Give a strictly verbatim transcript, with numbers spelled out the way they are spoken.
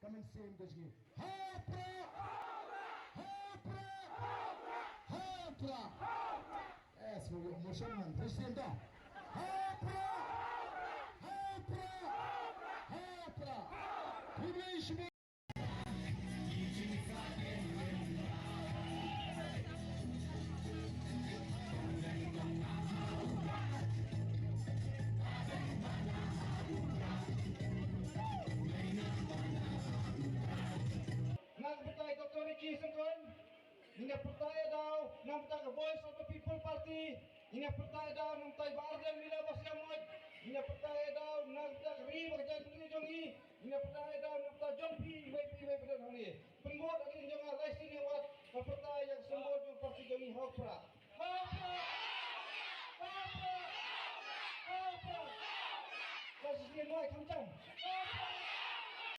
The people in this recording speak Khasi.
Ka mynsiem ka jong ngi. Ha Prah! Ha Prah! Ha Prah! Yes, we will motion man. President da. Ha Prah! Ha Prah! Ha Prah! Khublei shibun. Nga ka bynta i Doctor Ricky Syngkon, nga pyrta ïa daw na ka bynta ka Voice of the People Party, nga pyrta ïa daw na ka bynta i Bah Ardent Miller Basaiawmoit, nga pyrta ïa daw na ka bynta ka ri bad ka